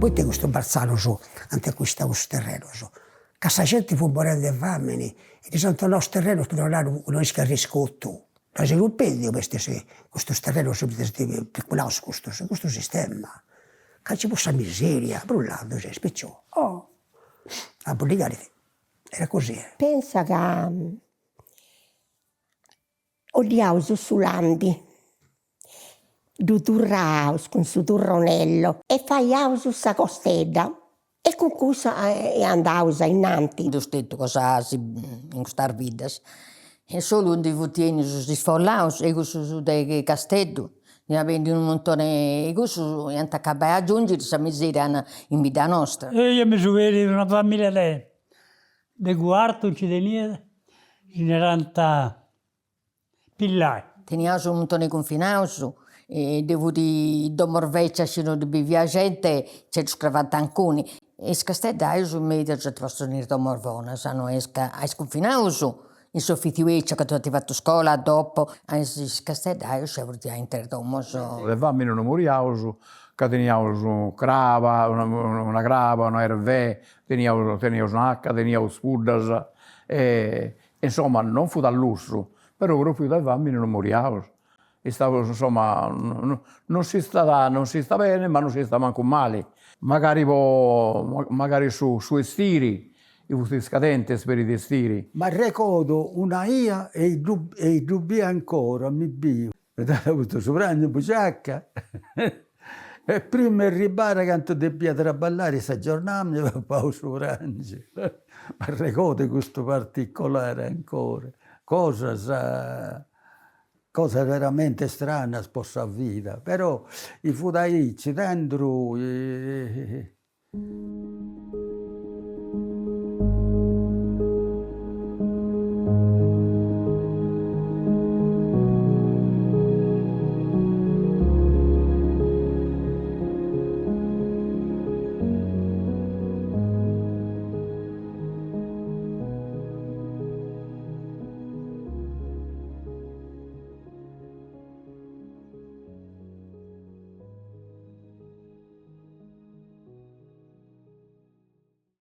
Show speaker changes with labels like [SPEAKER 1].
[SPEAKER 1] Poita custus bartzanus ant acuistau custus terrenus? Ca sa genti fut morendi de famini e ddis ant donau is terrenus po donai unu iscu arriscotu. Dd'as perdiu est custus terrenus piculaus custus, custu sistema, ca nci fut sa miseria, brullandu ses piciò, oh a brullai era così.
[SPEAKER 2] Pensa ca 'oddiaus su landi, ddu turraus cun su turronello e faiaus sa costedda e cun cussa andaus ainnanti.
[SPEAKER 3] Nd'eus tentu cosas in custas biddas e solu ndi funt 'ennius is isfollaus e cussus de Casteddu nd'iant bendiu unu muntoni e cussus iant acabai a agiungiri sa miseria in bidda nostra.
[SPEAKER 4] Eo mi so benidu una familia de de Cuartu nci teniat, si narant Pillai.
[SPEAKER 3] Teniaus unu muntoni 'e cunfinaus e ddoi fut domos becias chi no ddi biviat genti nci ddus cravant inguni e is casteddaius meda ddus ant postus in is domos bonas, no est ca a is cunfinaus in s'ofitziu 'eciu ca ddoi ant fatu scola dopo, a is casteddaius nci furint aintre is domos.
[SPEAKER 5] De famini no moriaus ca teniaus craba, una craba, una 'ervè, teniaus teniaus un'aca, teniaus puddas e Insoma non fut a lussu, però propriu de famini non moriaus, istaus insoma non s'istat non s'istat beni ma non s'istat mancu mali, magari po magari su su 'estiri fut scadenti peri de 'estiri.
[SPEAKER 6] M'arregodu una 'ia e ddu e ddu biu ancora, mi biu. Mi dd'at postu su prangiu in buciaca e prima 'e arribare cantu depia traballare sa giornada mi papau su prangiu. M'arregodu custu particolare ancora, cosas cosas veramente stranas po sa vida, però fut aici, tandus.